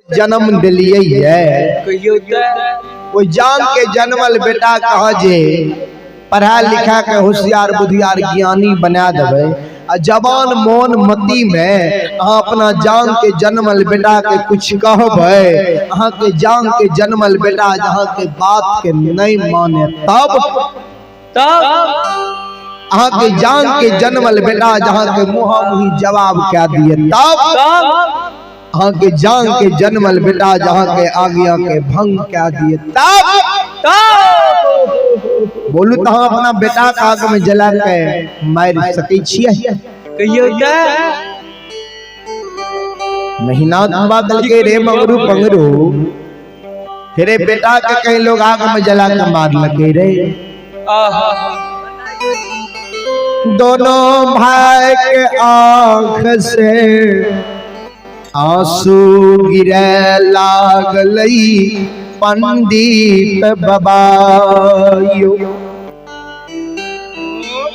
जन्म दिलियै ये कहियो तऽ ओहि जान के जन्मल बेटा कहाँ जे पढ़ा लिखा के होशियार बुधियार ज्ञानी बना देबै आ जवान मोन मति में अहाँ अपना जान के जन्मल बेटा के कुछ कहबै, अहाँ के जान के जन्मल बेटा जहाँ के बात के नहीं माने तब तब अहाँ के जान के जन्मल बेटा जहाँ के मुँहा मुही जवाब कह दिए तब तब अहाँ के जान के जन्मल बेटा जहाँ के आज्ञा के भंग कह दिए तब तब बोलू तो हम अपना बेटा के आग में जला के मार सकै छियै। कहियो तऽ महीना बाबा कहलकै रे मंगरू पंगरू, तेरे बेटा के कई लोग आग में जला के मारलकै रे। आहा दोनों भाई के आंख से आंसू गिरे लागलई पंडित बाबा यो।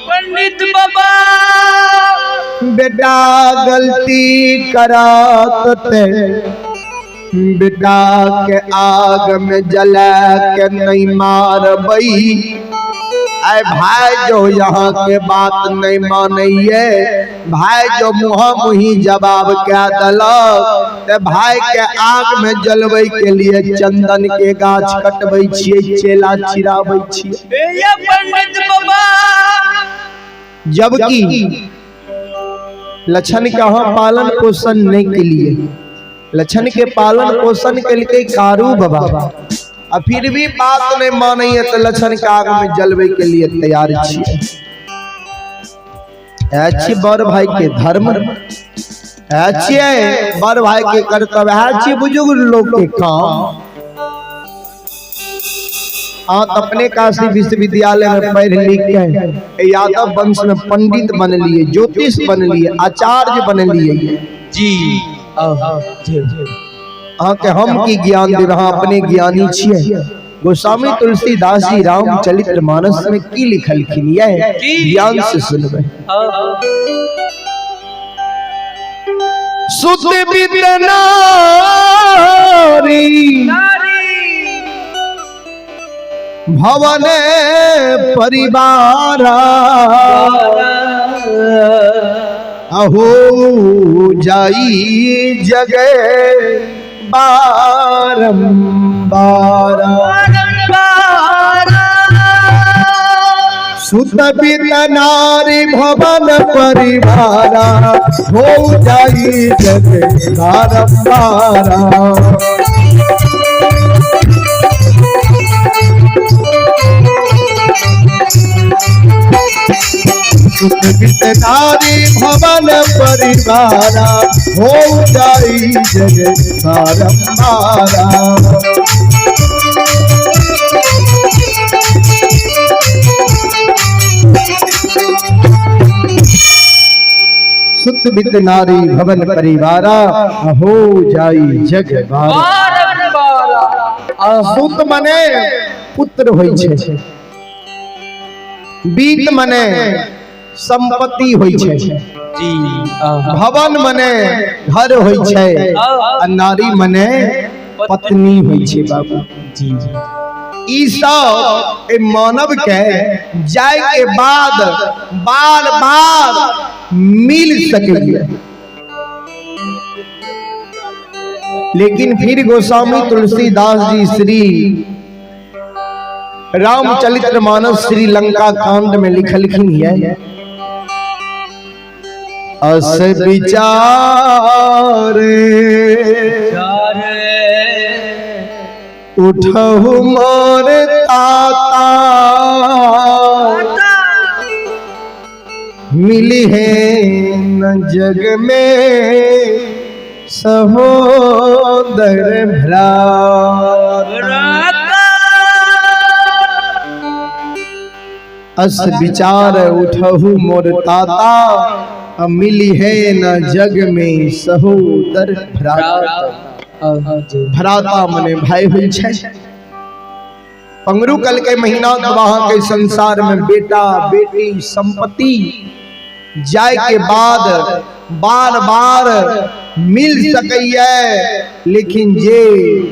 पंडित बाबा बेटा गलती करात ते बेटा के आग में जला के नहीं मारबई। आए भाई जो यहाँ के बात नहीं मानैये, भाई जो मुँह मुही जवाब क्या दलक ते भाई के आग में जलबै के लिए चंदन के गाछ कटबै छियै, चेला चिराबै छियै। ये पंडित बाबा जबकि लक्षण के अहाँ पालन पोषण नहीं के लिए, लक्षण के पालन पोषण के लिए कारू बाबा, आ फिर भी बात नहीं मानैये तो लक्षण के आग में जलवे के लिए तैयार छियै। अच्छी बड़ भाई के धर्म, अच्छी बड़ भाई के कर्तव्य, अच्छी बुजुर्ग लोग के काम। आप अपने काशी विश्वविद्यालय में पढ़ लिख के यादव वंश में पंडित बन लिए, ज्योतिष बन लिए, आचार्य बन लिए जी। जी अहाँ के हम की ज्ञान देब, अहाँ अपने ज्ञानी छियै। गोस्वामी तुलसीदास जी रामचरित्र मानस में की लिखलखिन ये ज्ञान से सुनबै। सुत बित नारी भवन परिवारा, अहो जाई जगे बारंबारा। सुत बित नारी भवन परिवारा, हो जाई जगे बारंबारा। सुत बित नारी भवन परिवारा, हो जाई जगे बारंबारा। सुत बित नारी भवन परिवारा, हो जाई जग बारंबारा। सुत मने पुत्र होइ छै, बीत मने संपत्ति होइ छै, जी भवन मने घर होइ छै, आ नारी मने पत्नी होइ छै बाबू जी। ई सब ए मानव के जाय के बाद बार बार मिल सकैए। लेकिन फिर गोस्वामी तुलसीदास जी श्री रामचरित्र मानस श्रीलंका कांड में लिखलखिन है, अस विचार उठहु मोर ताता, मिली है न जग में सहोदर भ्राता। अस विचार उठहु मोर ताता, मिली है न जग में सहोदर भ्राता। भ्राता मने भाई होइ छै। पंगरू कल के महीना वहां के संसार में बेटा बेटी संपत्ति जाय के बाद बार बार मिल सकैया, लेकिन जे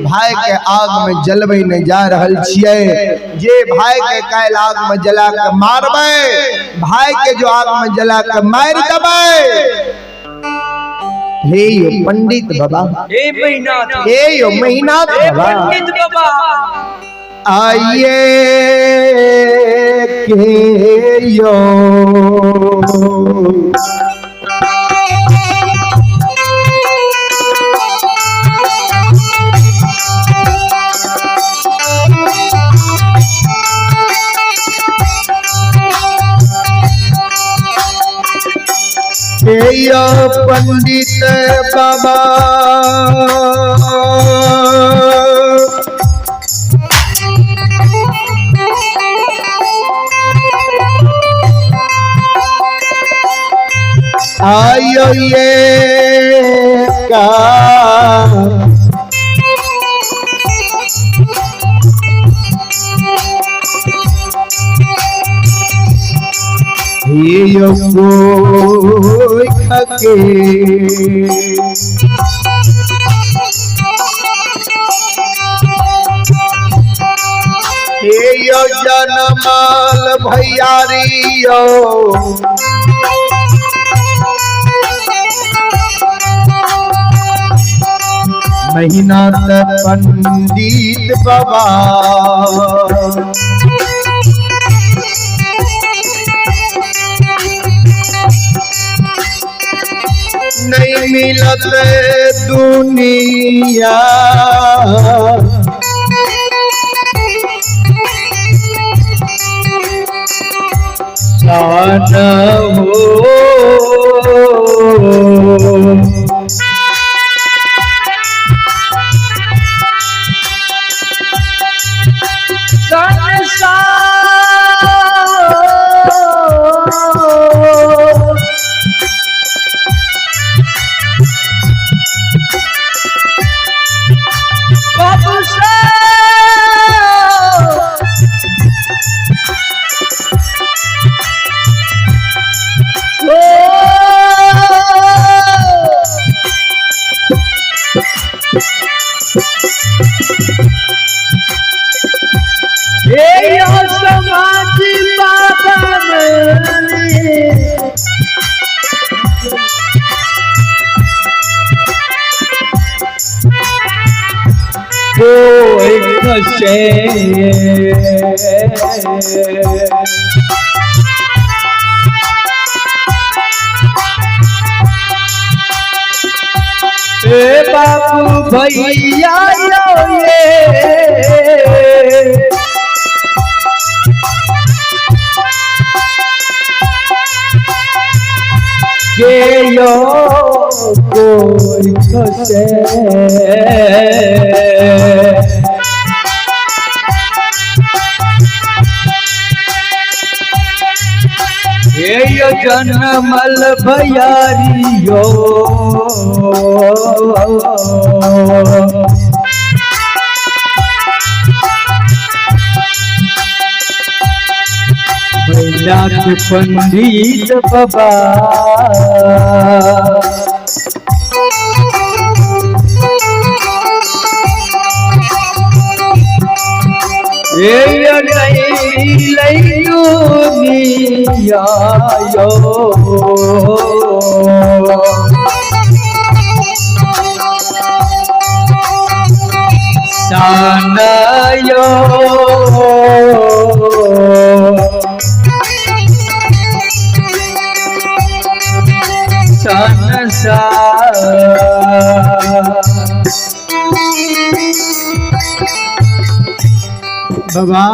भाई के आग में जलबै नहीं जा रहल छियै, जे भाई के काल्हि आग में जला के मारबै, भाई के जो आग में जला के मारि देबै, हे यो पंडित बाबा, हे महिनाथ, हे यो महिनाथ बाबा, पंडित बाबा, आइए के यो पंडित बाबा, आयो ये का यो कोई खके यो जनमाल भैयारी यो महीना पंडित बाबा, नहीं मिलत दुनिया शान हो। ए बाबू भैया यो ये के यो कोई खसे हे यो जनमल भैयारियो बैनाथ पंडित बाबा ये नहीं लई दुनिया यो सानयो संसार। बाबा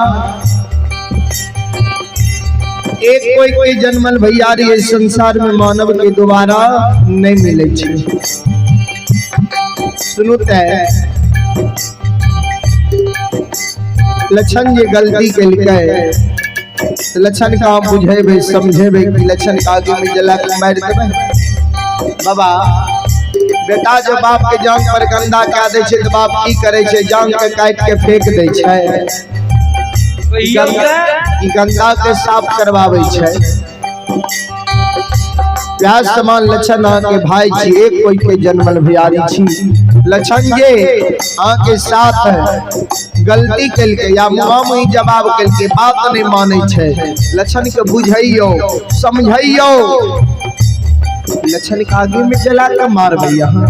एक कोई कोई जन्मल भैयारी इस संसार में मानव के दोबारा नहीं मिले छे। सुनू ते लक्षण जे गलती केलकै त लक्षण का बुझेबै समझेबै कि लक्षण के आगे में जला के मारि देबै। बाबा बेटा जो बाप के जांग पर गंदा कए दै छै त बाप की करै छै, जांग के काटि के फेंक दै छै, ई गंदा के साफ करवाबै छै। व्यास समान लक्षण अहाँके भाई छी, एक कोई के जन्मल भैयारी छी। लक्षण जे अहाँके साथ गलती केलकै या मुहामुही जवाब केलकै, बात नहीं मानै छै, लक्षण के बुझैयौ समझैयौ, लक्षण के आगे में जला के मारबै अहाँ।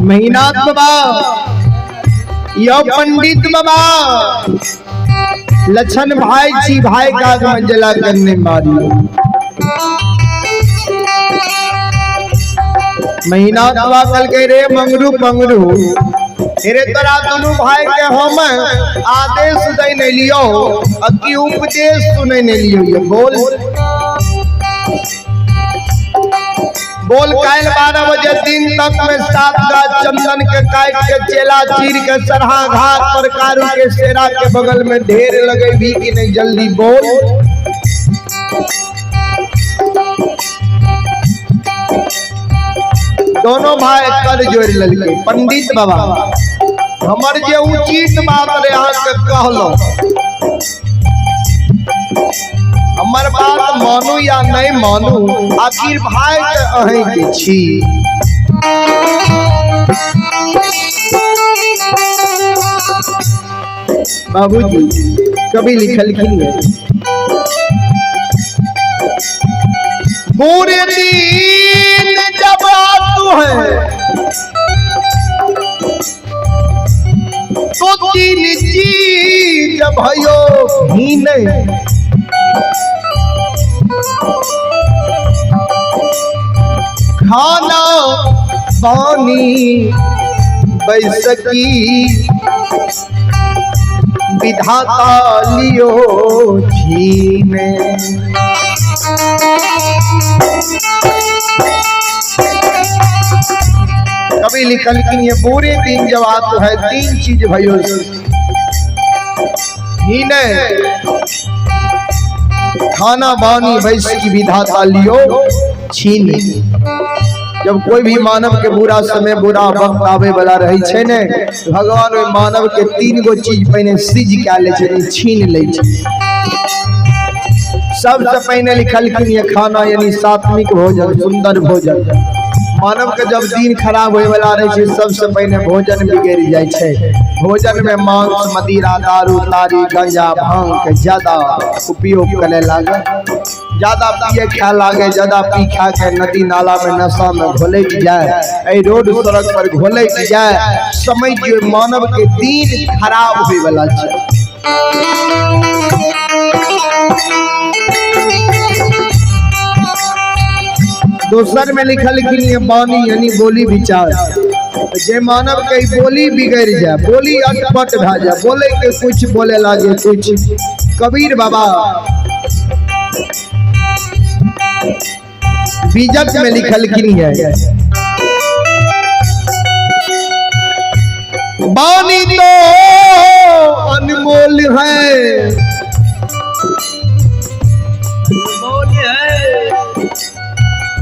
महीनाथ बाबा यो पंडित बाबा लक्षण भाई छी, भाई का मंजला करने मारियो। महीनाथ बाबा कल के रे मंगरू पंगरू, रे तोरा दोनों भाई के हम आदेश दे नहीं लियो अति उपदेश सुने नहीं लियो। ये बोल बोल काल 12 बजे दिन तक में 7 गाछ चंदन के काट के चेला चीर के सरहा घाट पर कारू के सेरा के बगल में ढेर लगे भी कि नहीं, जल्दी बोल। दोनों भाई कर जोड़ ललके पंडित बाबा हमर जे उचित बात रे अहाँ के कहलो, हमर बात मानू या नहीं मानू, आखिर भाई के अहीं के छी। बाबूजी कभी लिखलखिन है बुरे दिन जब आतू है तो तीन चीज भयो ही नहीं, खाना पानी बैसकी विधाता लियो छीने। कभी लिखलखिन ये पूरे दिन जब आतो है तीन चीज भयो ही नहीं, खाना बानी बैसकी विधाता लियो छीन। जब कोई भी मानव के बुरा समय बुरा वक्त आवे वाला रहे छै ने, भगवान ओहि मानव के तीन गो चीज पहिने सिज कए लै छै, छीन लै छै। सबसे पहिने लिखलखिन ये खाना यानी सात्विक भोजन, सुंदर भोजन। मानव के जब दिन खराब होए वाला रहे छै सबसे पहिने भोजन बिगड़ जाय छै। भोजन में मांस मदिरा दारू तारी गांजा भांग के ज्यादा उपयोग करे लागे, ज्यादा पिए खाए लागे, ज्यादा पी खा के नदी नाला में नशा में घोलैत जाए, एहि रोड सड़क पर घोलैत जाए। समय जो मानव के दिन खराब होए वाला छै। दोसर में लिखलखिन ये वाणी यानी बोली विचार। जे मानव के बोली बिगड़ जाए, बोली अटपट भए जाए, बोले के कुछ बोले लागे कुछ। कबीर बाबा बीजक में लिखलखिन है वाणी तो अनमोल है,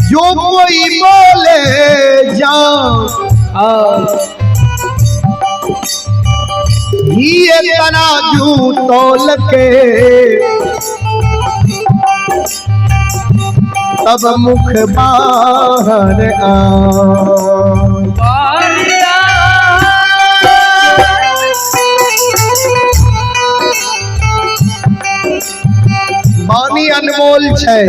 जो कोई बोले जा, घी तराजू तोल के तब मुख बाहर आ। वाणी अनमोल छै,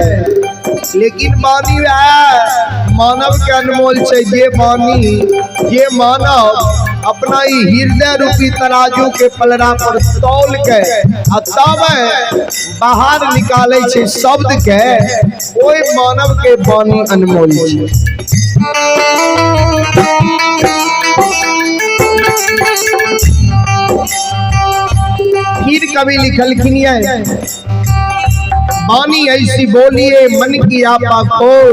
लेकिन वाणी वएह मानव के अनमोल छै जे वाणी, जे मानव अपना ई हृदय रूपी तराजू के पलड़ा पर तौल के आ तब बाहर निकालै छै शब्द के, ओहि मानव के वाणी अनमोल छै। फिर कवि लिखलखिन ये, वाणी ऐसी बोलिए मन की आपा खोय,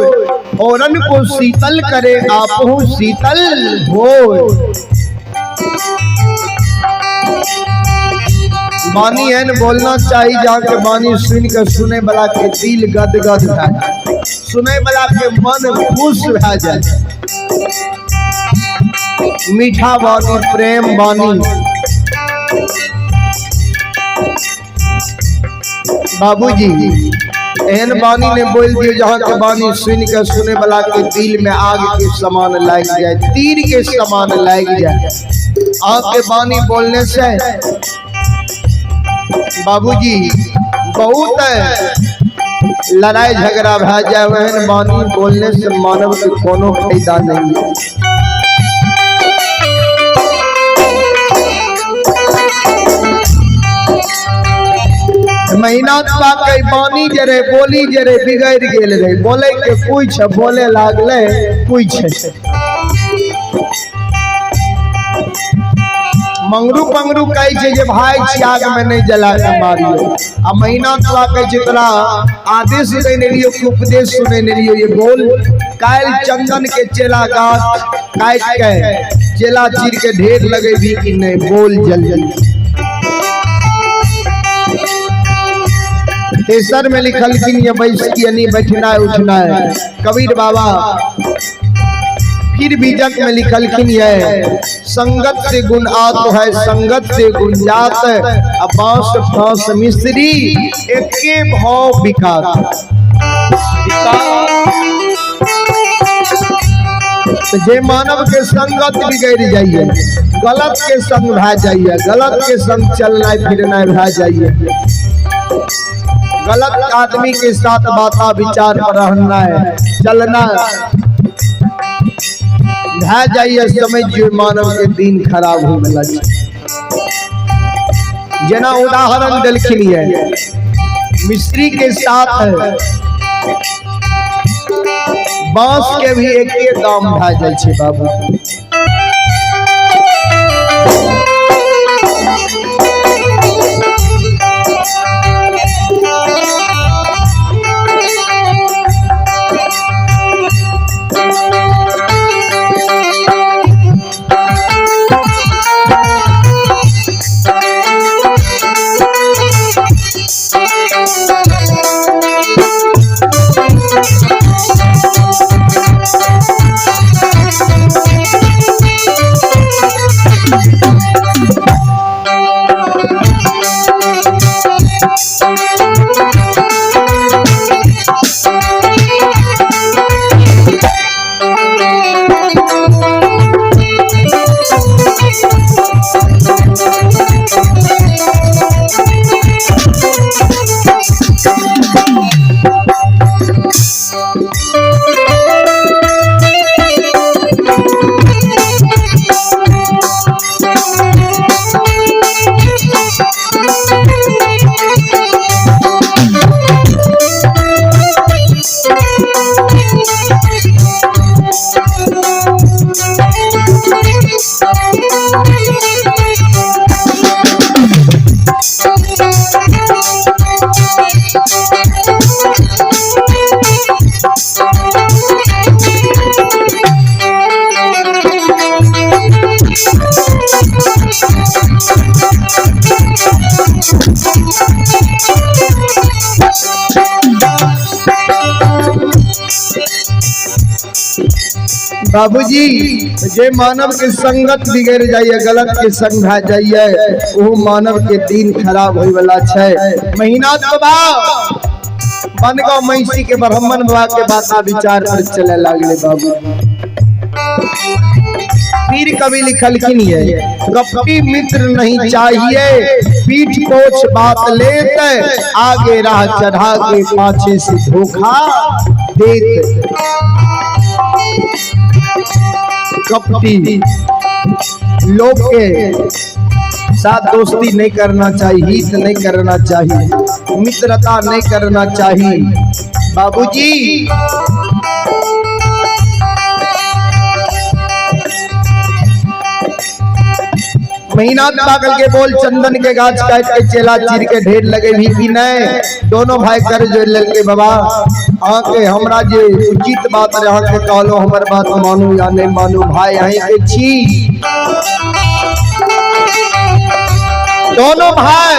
औरन को शीतल करे आपहु शीतल होय। वाणी एहन बोलना चाही जहाँ के वाणी सुन के सुने वाला के दिल गदगद भए जाए, सुने वाला के मन खुश भए जाए। मीठा वाणी, प्रेम वाणी। बाबूजी एहन वाणी ने बोल दियो जहाँ के वाणी सुन के सुने वाला के दिल में आग के समान लाग जाए, तीर के समान लाग जाए। आग के वाणी बोलने से बाबूजी बहुत लड़ाई झगड़ा भए जाए, वहन वाणी बोलने से मानव के कोनो फायदा नहीं है। महीना के वाणी जे रहे, बोली जे रहे, बिगड़ गेल रहे, बोले के कुछ बोले लागले कुछ। मंगरू पंगरू कहै छै जे भाई छी आग में नहीं जला के मारियो, आ महीना तोरा कहै छै तोरा आदेश देने लियो कि उपदेश सुने लियो, ये बोल। काल्हि चंदन के चेला गाछ काटि के चेला चीर के ढेर लगेबी कि नहीं, बोल जल्दी। तेसर में लिखलखिन ये बैसकी यानी बैठना उठना है कबीर बाबा। फिर बीजक में लिखलखिन ये संगत से गुण आत है, संगत से गुण जात, अब बांस फांस मिश्री एके भाव बिकात। तो जे मानव के संगत बिगड़ जाइए, गलत के संग भा जाइए, गलत के संग चलना फिरना भा जाइए, गलत आदमी के साथ बाता विचार पर रहना है चलना भा जाइए, समझिए मानव के दिन खराब हो गया। जना उदाहरण दिलखिन है मिस्त्री के साथ बांस के भी एक एक दाम भा जाए छे बाबू। बाबूजी जे मानव के संगत बिगड़ जाइए, गलत के संग भए जाइए, वो मानव के दिन खराब होय वाला छै। महीना तो बाबा बनगांव महिषी के ब्राह्मण बाबा के बात विचार पर चले लागले। बाबू पीर कवि लिखलखिन ये, गप्पी मित्र नहीं चाहिए, पीठ पोछ बात लेत, आगे राह चढ़ा के पाछे से धोखा देत। कपटी लोग के साथ दोस्ती नहीं करना चाहिए, हित नहीं करना चाहिए, मित्रता नहीं करना चाहिए। बाबूजी महीना पागल के बोल चंदन के गाछ काट के चेला चीर के ढेर लगे भी कि नहीं। दोनों भाई कर जोड़ ललके, बाबा अहाँ हमरा जे उचित बात रहे अहाँ के कहलो, हमर बात मानू या नहीं मानू, भाई अहीं के छी। दोनों भाई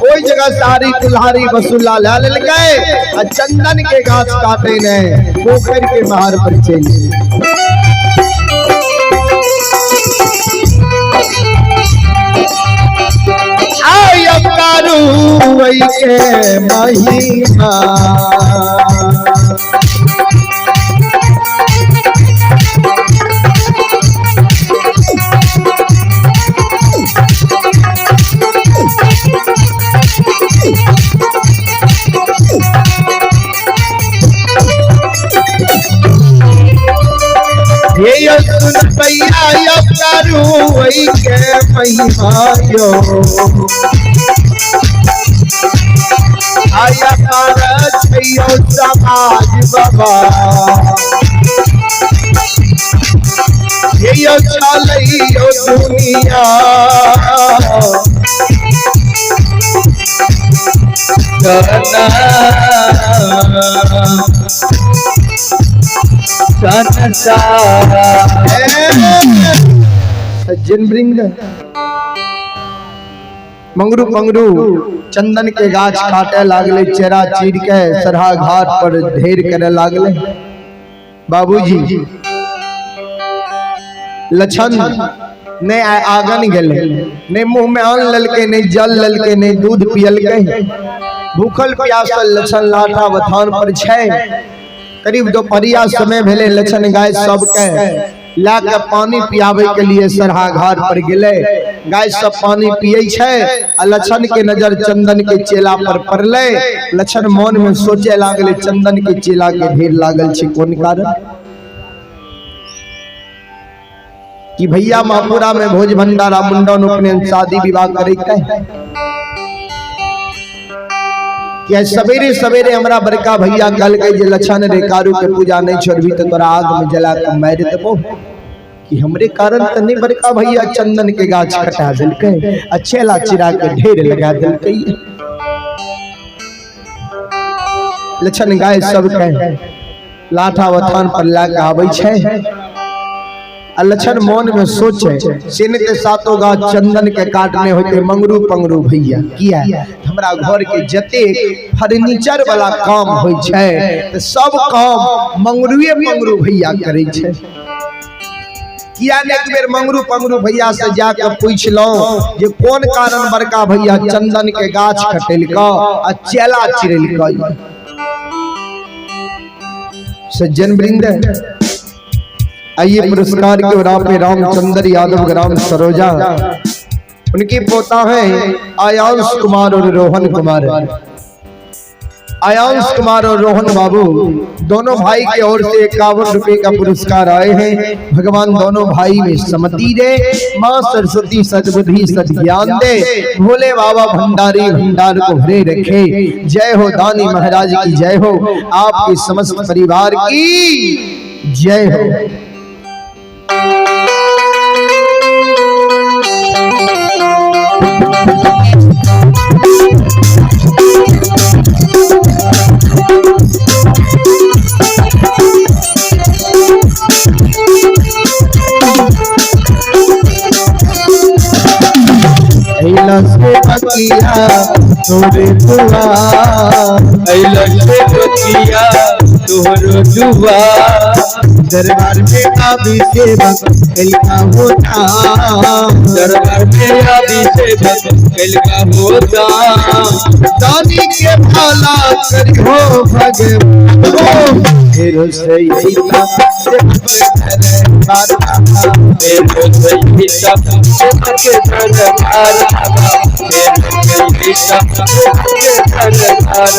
ओई जगह सारी कुल्हाड़ी वसूला ला लेलकै आ चंदन के गाछ काटे ने पोखर के महार पर चलि। आय अवतारू के महिमा, ये सुन भैया अवतारू के महिमा यो, आया कर छैयो समाज बाबा, ये चलैयो दुनिया। सज्जन वृंद, मंगरू पंगरू चंदन के गाछ काटे लागले, चेरा चीर के सरहा घाट पर ढेर करे लागले। बाबूजी लछन ने आंगन गेले, ने मुंह में अन्न ललके, ने जल ललके, ने दूध पियलके। भूखल प्यासल लछन लाठा बथान पर छै। करीब दोपहरिया समय भेले, लछन गाय सबके ला के पानी पियाबे के लिए सरहा घाट पर गेले। गाय सब पानी पिए छै आ लछन के नजर चंदन के चेला पर पड़ले। लछन मन में सोचे लागले, चंदन के चेला के ढेर लागल छै, कोन कारण कि भैया महापुरा में भोज भंडारा मुंडन उपनयन शादी विवाह करे के सवेरे सवेरे हमरा बड़का भैया कहलकै जे लछन रे कारू के पूजा नहीं छोड़बी तो तोरा आग में जला के मारि देबो। कि हमरे कारण तो नहीं बड़का भैया चंदन के गाछ कटा देलकै आ चेला चिरा के ढेर लगा देलकै। लछन गाय सबके लाठा बथान पर ला के आबै छै आ लछन मन में सोचे सिन के सातों गाछ चंदन के काटने होते मंगरू पंगरू भैया, किया हमरा घर के जते फर्नीचर वाला काम होय छै त सब काम मंगरूए पंगरू भैया करे छै। किया ने एक बेर मंगरू पंगरू भैया से जाके पूछलौं जे कोन कारण बड़का भैया चंदन के गाछ कटेलका आ चेला चिरेलका। सज्जन वृंद, आइए पुरस्कार के राम पे रामचंद्र यादव ग्राम सरोजा, उनके पोता है आयांश कुमार और रोहन कुमार। आयांश कुमार और रोहन बाबू दोनों भाई की ओर से 51 रुपए का पुरस्कार आए हैं। भगवान दोनों भाई में सम्मति दे, माँ सरस्वती सद्बुद्धि सद्ज्ञान दे, भोले बाबा भंडारी भंडार को भरे रखे। जय हो दानी महाराज की जय हो, आपके समस्त परिवार की जय हो। तोरे दुआ, तोहरो दुआर। दरबार में आबी सेवक कलका होता, दरबार में आबी सेवक कलका होता। दानी के भला करिहो भगवान, फेरो से अइता सेवक दरबार बाबा, फेरो से अइता सेवक दरबार बाबा, फेरो से अइता सेवक दरबार।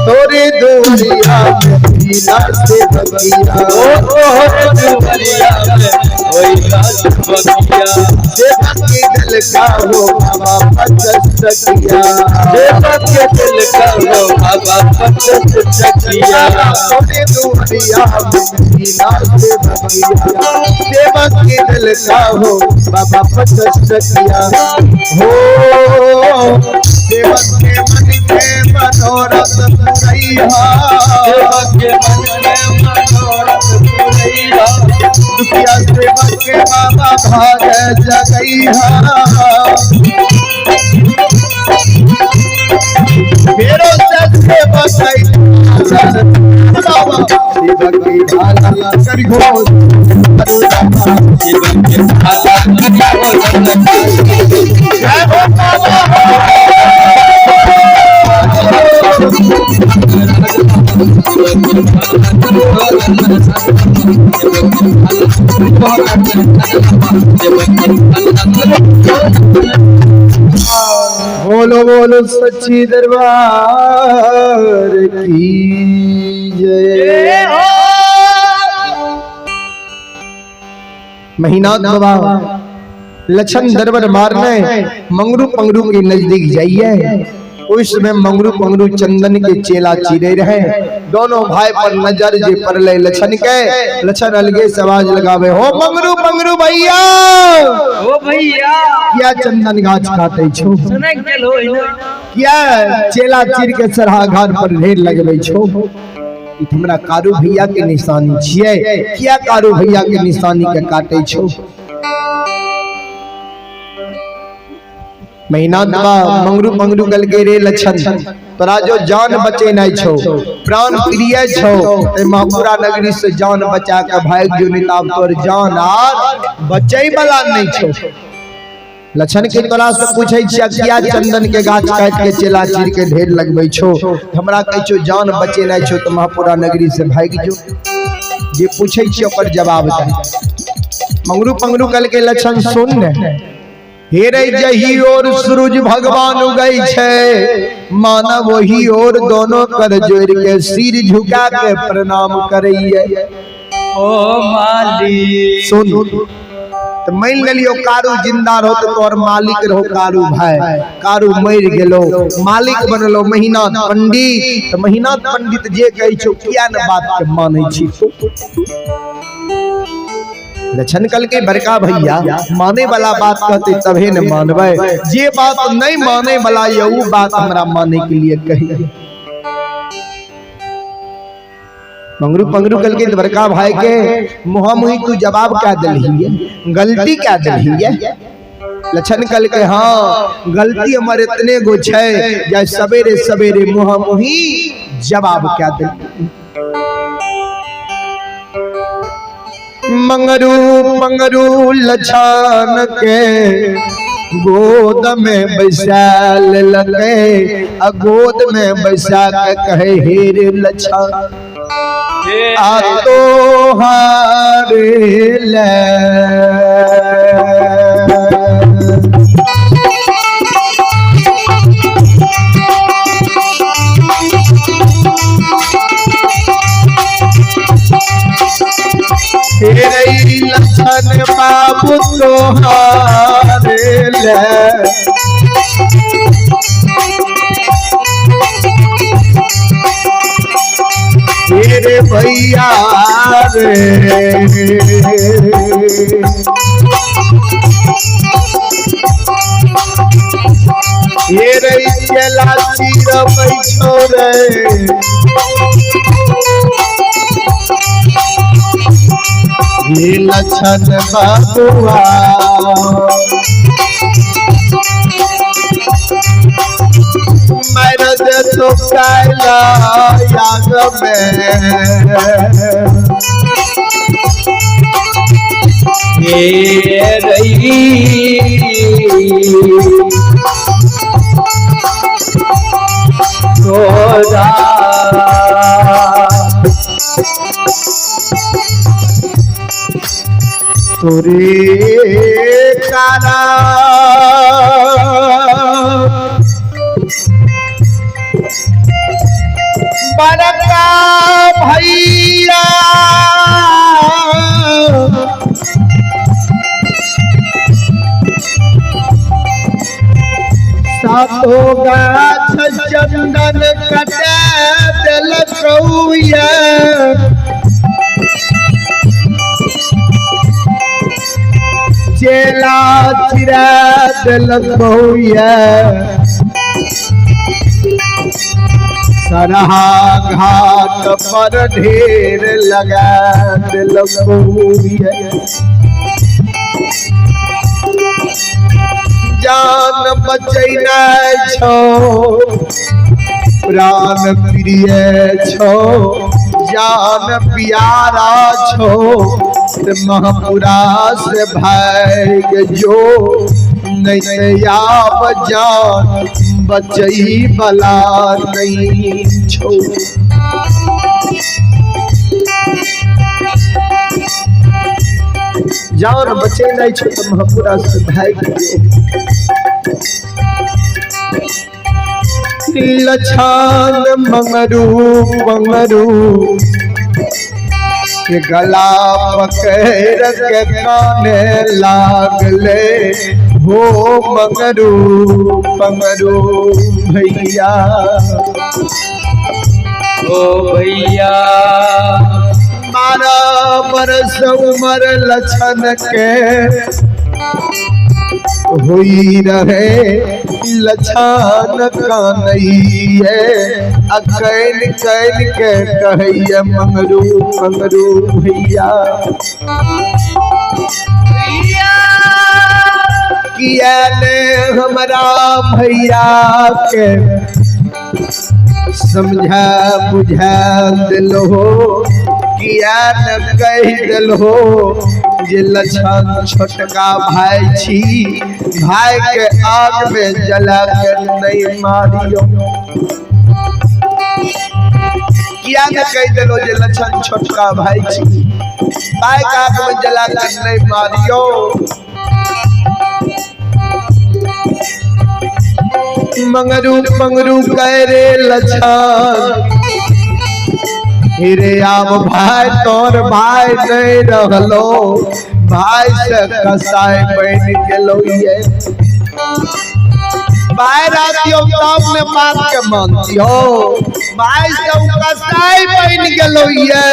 तोरे दुआरिया में पीला से बगिया, ओ तोहरे दुआरिया में होइला बगिया, सेवक के दिल का हो बाबा पचस टकिया, सेवक के दिल का हो बाबा पचस टकिया। तोरे दुआरिया में पीला से बगिया, सेवक के दिल का हो बाबा पचस टकिया। हो सेवक के मन के मनोरथ पुरैया, सेवक के मन के मनोरथ पुरैया, दुखिया सेवक के बाबा भाग जगैया। फेरो से सेवक सेवक के भाला करिहो सेवक के भाला करिहो। जय हो बाबा। बोलो बोलो सच्ची दरबार की जय। महीनाथ बाबा लछन दरबार मारने मंगरू पंगरू के नजदीक जाइए। उस समय मंगरू पंगरू चंदन के चेला चीरे रहे, दोनों भाई पर नजर जे पड़ले लछन के। लछन अलगे से आवाज लगावे, हो मंगरू पंगरू भैया, ओ भैया, किया चंदन गाछ काटे छो, सुनै गेल होई ना, किया चेला चीर के सरहा घाट पर ढेर लगबै छो। ई त हमरा कारू भैया के निशानी छियै, किया कारू भैया के निशानी के काटे छो। महीना बा मंगरू पंगरू कल के रे लछन, तोरा जो जान बचे नहीं छो, प्राण प्रिय छो, ते महापुरा नगरी से जान बचा के भाग जो, नहीं ताब तोर जान आर बचे वाला नहीं छो। लछन के तोरा से पूछै छियै किया चंदन के गाछ काट के चेला चीर के ढेर लगबै छो, हमरा कहै छो जान बचे नहीं छो तो महापुरा नगरी से भाग जो। जे पूछै छियै ओकर जवाब दे। मंगरू पंगरू कल के लछन सुन ने, हे रे जही और सूरज भगवान उगै छै, मानव वही और दोनों कर जोड़ के सिर झुका के प्रणाम करैये। ओ माली सुन, तो मान लेलियो कारू जिंदा रहो तो तोर मालिक रहो कारू भाई, कारू मर गेलो मालिक बनलो महीनाथ पंडित। तो महीनाथ पंडित जे कहै छौ किया न बात के मानै छी तू। लछन कल के बड़का भैया माने वाला बात कहते तभे न मानबै, जे बात नहीं माने वाला ये उ बात हमरा माने के लिए कही। मंगरू पंगरू कल के बड़का भाई के मुहा मुही तू जवाब क्या दिलही, गलती क्या दिलही। लछन कल के हाँ गलती हमारे इतने गो छै जे सवेरे सवेरे मुहा मुही जवाब क्या दिलही। मंगरू पंगरू लछन के गोद में बैसा लेलकै, आ गोद में बैसा के कहे हे रे लछन आ तोहारे ले। हे लछन बाबू तोहारे ले, रे भैया रे। हे रे चेला चीरबै छौ रे, हे लछन बाबुआ। सुखाइला आग में। हे रई तोरा तोरे कारा बड़का भैया सातो गाछ चंदन कटा देलकौया। चेला चिरा देलकौया। सरहा घाट पर ढेर लगा देलकौया। जान बचैना छो प्राण प्रिय छो जान प्यारा छो ते महापुरा से भाग जो नहीं आब जान बचई बला नहीं छो। जान बचे नहीं छो तो महापुरा से भाग जो। लछान मंगरू मंगरू के गला पकड़ के काने लागले हो मंगरू मंगरू भैया। ओ भैया 12 बरस उमर लछन के हुई रहे लछन कानैये अकैन can के कहैये मंगरू मंगरू भैया। किया ने हमरा भैया के समझा बुझा दिलो किया न कह दिलो जे लछन छोटका भाई छी भाई के आग में जला के नहीं मारियो। किया न कह दिलो जे लछन छोटका भाई छी भाई के आग में जला के नहीं मारियो। मंगरू मंगरू कह रे लछन रे आब भाई तोर भाई नहीं रहलो भाई से कसाई बन गेलो ये। भाई रहतियो तब ने बात के मानतियो भाई से कसाई बन गेलो ये।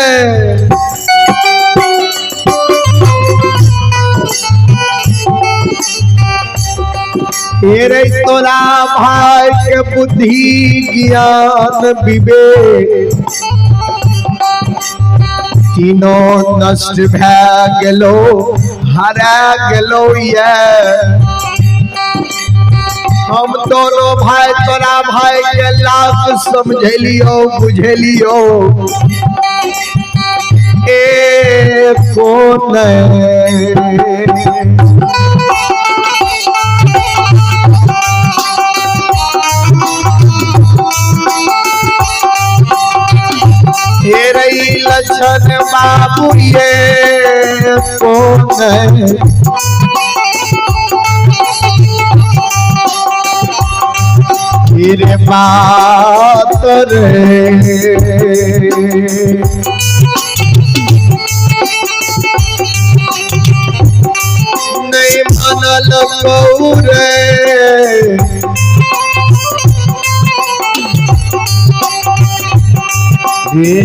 रे तोरा भाई के बुद्धि ज्ञान विवेक तीनों नष्ट भै गेलो हरा गेलो ये। हम दोनों भाई तोरा भाई के लाख समझेलियो बुझेलियो ए कौन लछन बाबू ये कौन रे बात रे। नहीं मनल कौरे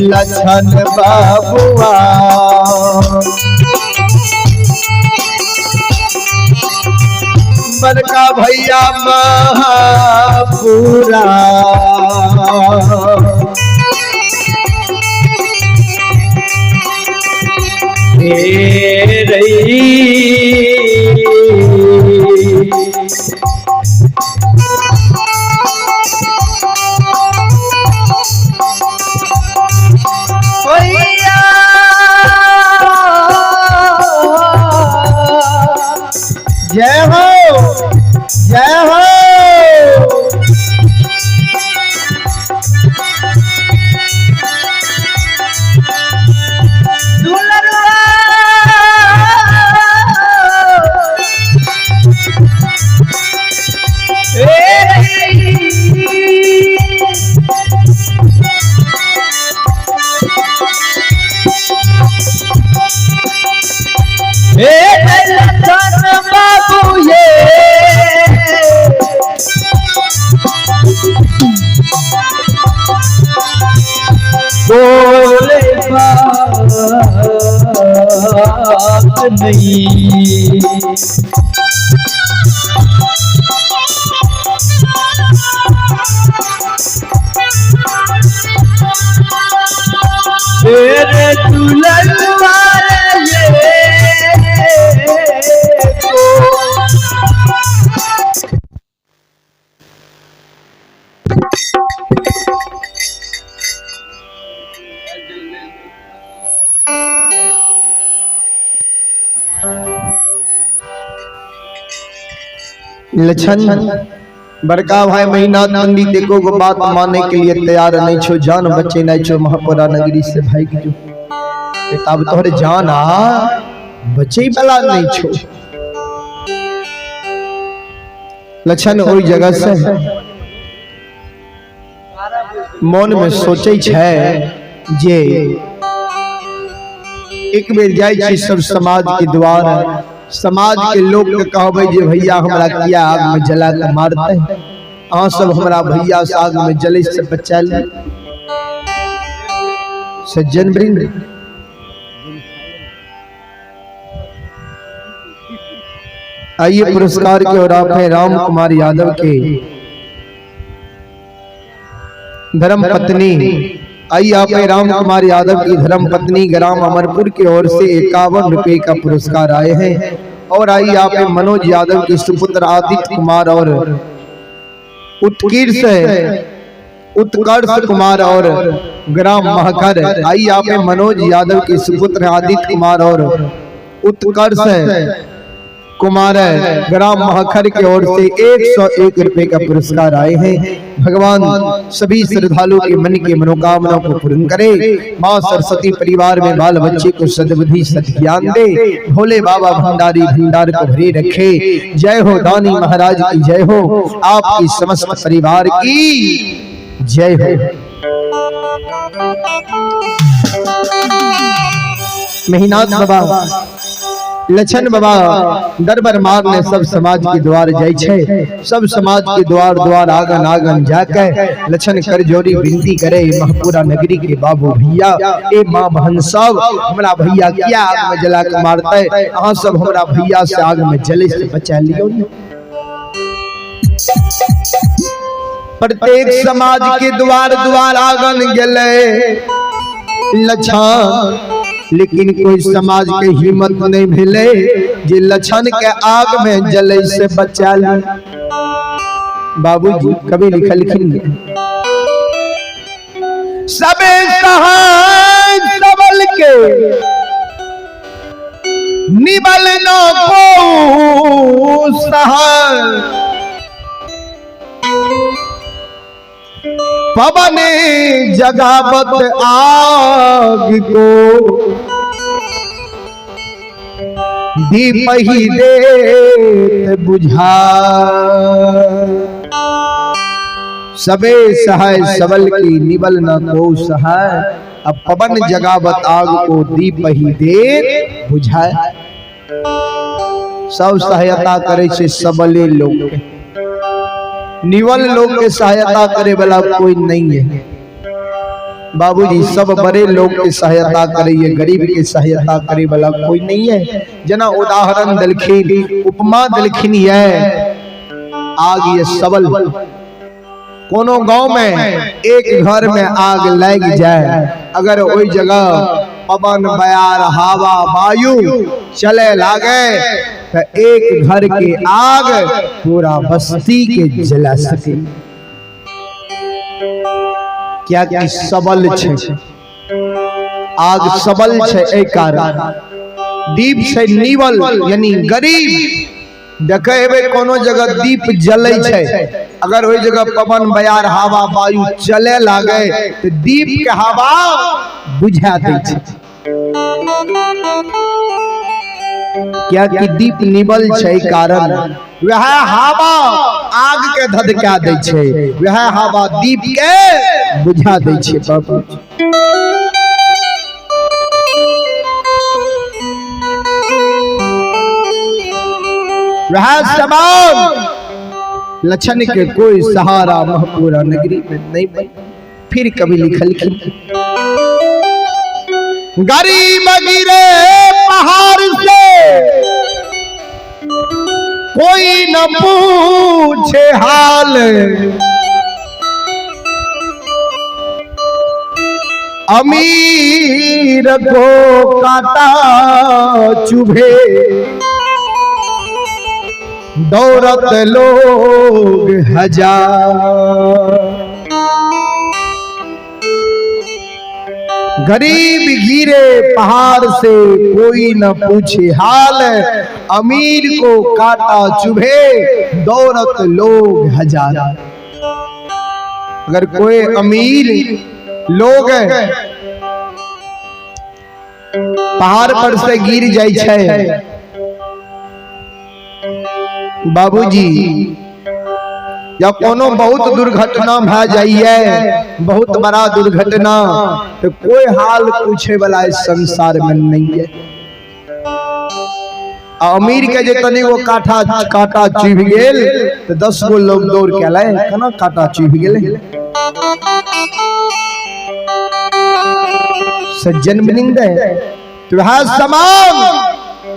लछन बाबुआ बड़का भैया महापुरा हे रई जय हो, जय हो। बाबू ये बोले बात नहीं। तेरे दुल्हन ये को लछन बड़का भाई महीना पंडित एको गो बात माने के लिए तैयार नहीं छो, जान बचे नहीं छो महापुरा नगरी से भाग जो। तब तोहर जान आ बचे वाला नहीं छो। लछन ओई जगह से मन में सोचे छे जे एक बेर जाय छी सब समाज के द्वार, समाज के लोग के कहबै जे भैया हमरा किया आग में जला के मारते, अहाँ सब हमरा भैया से आग में जले से बचा ले। सज्जन वृंद, आइए पुरस्कार के और आप हैं राम कुमार यादव के धर्म पत्नी। आइए आप हैं राम कुमार यादव की धर्म पत्नी ग्राम अमरपुर की ओर से 51 रुपए का पुरस्कार आए हैं। और आइए आप हैं मनोज यादव के सुपुत्र आदित्य कुमार और उत्कर्ष कुमार और ग्राम महकर। आइए आप हैं मनोज यादव के सुपुत्र आदित्य कुमार और उत्कर्ष कुमार ग्राम महखर की ओर से 101 रुपए का पुरस्कार आए हैं। भगवान सभी श्रद्धालुओं के मन की मनोकामना को पूर्ण करे। माँ सरस्वती परिवार में बाल बच्चे को सद्बुद्धि सद्ज्ञान दे। भोले बाबा भंडारी भंडार को भरे रखे। जय हो दानी महाराज की जय हो, आपकी समस्त परिवार की जय हो। महिनाथ बाबा लछन बाबा दरबार मारने सब समाज के द्वार जाय छे, सब समाज के द्वार द्वार आगन आगन जाके लछन कर जोड़ी विनती करे, महपुरा नगरी के बाबू भैया, ए माँ बहन सब हमरा भैया किया आग में जला के मारते, अहाँ सब हमरा भैया से आग में जले से बचा लियो। प्रत्येक समाज के द्वार द्वार आगन गेले लछन, लेकिन कोई समाज के हिम्मत नहीं भेले जे लछन के आग में जले से बचा ली। बाबूजी कभी लिखलखिन सबे सहाय सबल के निबल न को सहाय, पवन जगावत आग को दीप ही देत बुझा। सबे सहाय सबल की निबल न को सहाय, अब पवन जगावत आग को दीप ही देत बुझाए। सब सहायता करे छे सबले लोग के, निवल लोग के सहायता करे वाला कोई नहीं है। बाबूजी सब बड़े लोग के सहायता करे, गरीब के सहायता करे वाला कोई नहीं है। जना उदाहरण दलखिन, उपमा दलखिन ये आग ये सबल। कोनो गांव में एक घर में आग लग जाए, अगर वही जगह पवन बयार हवा वायु चले लागे तो एक घर के आग पूरा बस्ती के जला सके। क्या कि सबल छे आग, सबल छे ए कारण दीप से निवल यानी गरीब। देखे हेबै कोनो जगह दीप जलै छै, अगर ओहि जगह पवन बयार हवा वायु चले लागे तो दीप के हवा बुझा दै छै। क्या कि दीप निबल छै कारण वह हवा आग के धधका दै छै, वह हवा दीप के बुझा दै छै। बाबू वह समान लक्षण के कोई सहारा महपूरा नगरी में नहीं बन। फिर कभी लिखल की गरीब गिरे पहाड़ से कोई न पूछे हाल, अमीर को कांटा चुभे दौड़त लोग हजार। गरीब गिरे पहाड़ से कोई न पूछे हाल, अमीर को कांटा चुभे दौड़त लोग हजार। अगर कोई अमीर लोग पहाड़ पर से गिर जाय छै बाबूजी, या कोनो बहुत दुर्घटना भए जाइए, बहुत बड़ा दुर्घटना, तो कोई हाल पूछे वाला इस संसार में नहीं है। आ अमीर के जे तनी वो काठा कांटा चुभ गेल तो 10 गो लोग दौड़ के अलै, केना कांटा चुभ गेलै। सज्जन बनिंद तो वह समान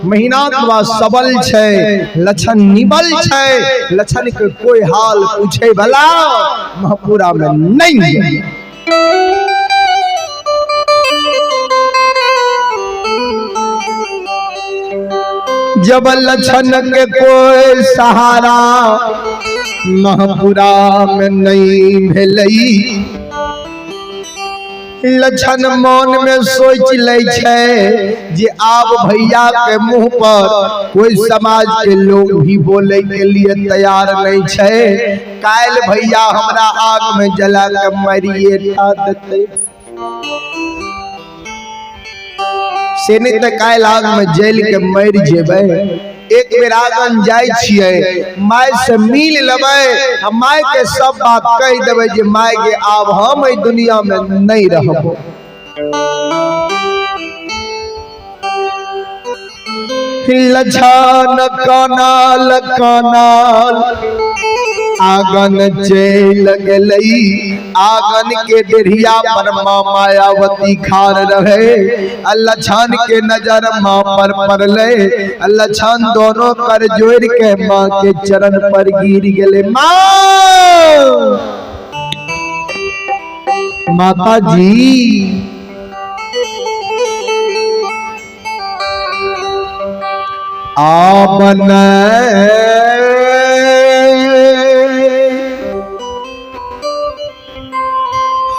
महीना सबल छै, लक्षण निबल छै, लक्षण के कोई हाल पूछे भला महपुरा में नहीं है। जब लक्षण के कोई सहारा महपुरा में नहीं भेलई, लक्षण मन में सोच लै छै जे आब भैया के मुंह पर कोई समाज के लोग भी बोले के लिए तैयार नहीं छै, काल्हि भैया हमरा आग में जला के मारिए टा देतै, से नहीं तऽ काल्हि आग में जल के मरि जेबै। एक बेर आंगन जाय छियै, my से मिल लेबै आ my के सब बात कहि देबै जे my गे आब हम एहि दुनिया में नहीं रहबो। लछन कनाल कनाल आंगन चल गेलई, आंगन के डेढ़िया पर माँ मायावती खार रहे, लछन के नजर माँ पर पड़ले, लछन दोनों कर जोड़ के माँ के चरण पर गिर गेले। माँ माता जी आपन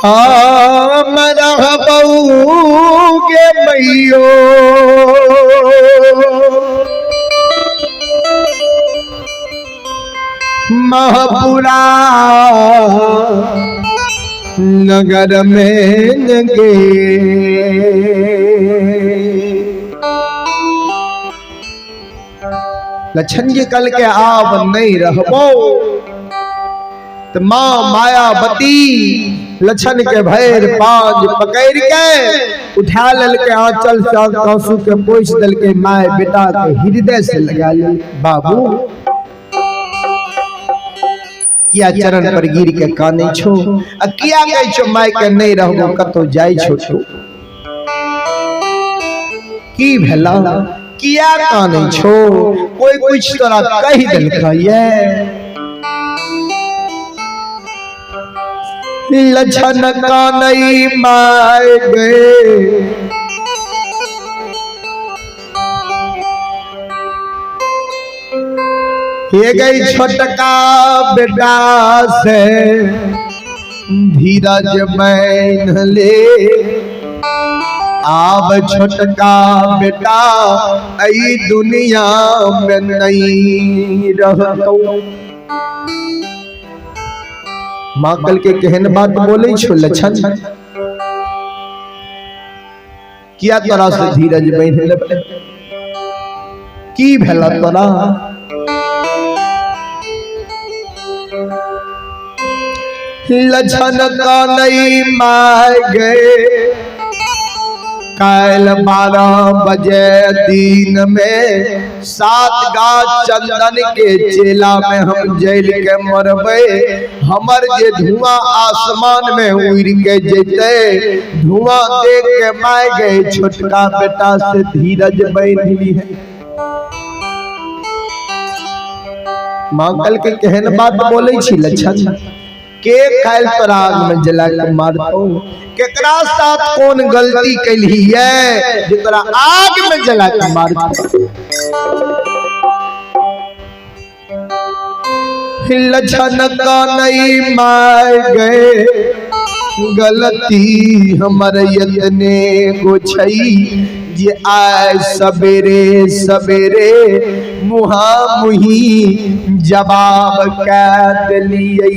हम रहबऊ गे मैयो, महपुरा नगर में गे। लक्षण जी कल के आब नहीं रहबो तो माँ मायावती लक्षण के भैर पांज पकड़ के उठा ललके, आंचल से आंसू के पोछ दलके, my बेटा के हृदय से लगा ले। बाबू किया चरण पर गिर के काने छो आ किया कहै छो my के नहीं रहबो कतो जाय छो तो की भेला, किया काने छो, कोई कुछ तोरा कहि देलका ये। लक्षण कानई my गे ये गई छोटका बेटा से धीरज बैन ले, आब छोटका बेटा एहि दुनिया में नहीं रहतौ। माँ कल के केहन बात बोले छो लछन, किया तोरा से धीरज बांधि लेबै, की भेल तोरा? लछन कानई my गए, काल 12 बजे दिन में 7 गाछ चंदन के चेला में हम जल के मरबे, हमर जे धुआं आसमान में उड़ के जैते, धुआं देख के my गए छोटका बेटा से धीरज बांधली है। माँ कल के केहन बात बोले छी लछन, के काल तोरा आग में जला के मारतो, केकरा साथ कौन गलती कैलही है जे तोरा आग में जला के मारतो? लछन कानई my गए, गलती हमर यतने गो छई जे आय सवेरे सवेरे मुहा मुही जवाब कह दिलियै।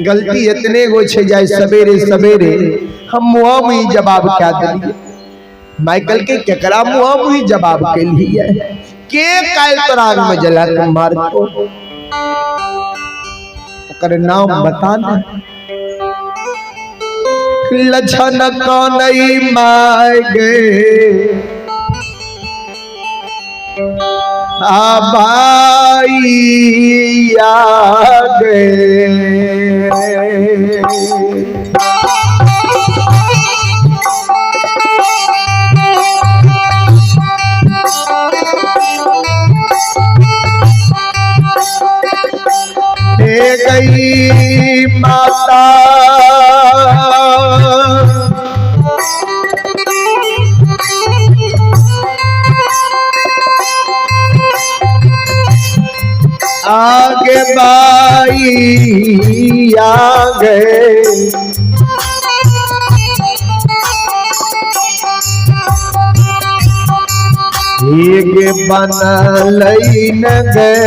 गलती इतने गो छे जाय सवेरे सवेरे हम मुहा मुही जवाब कह दिलियै। माइकल के केकरा मुहा मुही जवाब केलियै, के काल तोरा आग में जला के मारतो, ओकर नाम बता दे। लछन कानई my गए, आ भाई आ गए। हे गई माता आगे बाई आ गए, एक बनलई न गए।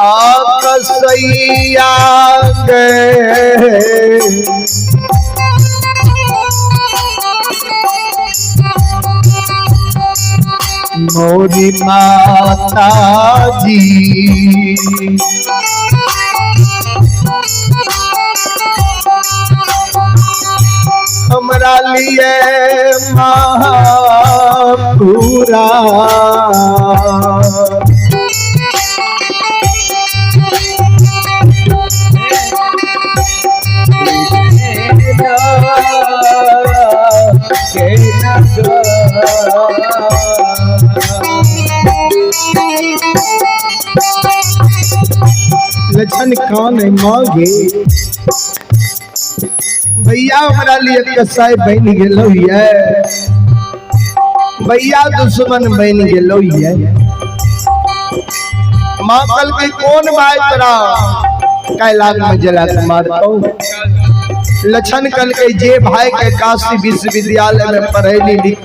आकसैया गए, मोरी माता जी हमरा लिए महापूरा। लछन कान मांगे, भैया हमरा लिए कसाई बन गेलो ये, भैया दुश्मन बन गेलो ये। माँ कल के कौन भाई तोरा कैलाश में जला के मारतो? लछन कल के जे भाई के काशी विश्वविद्यालय में पढ़ैली लिख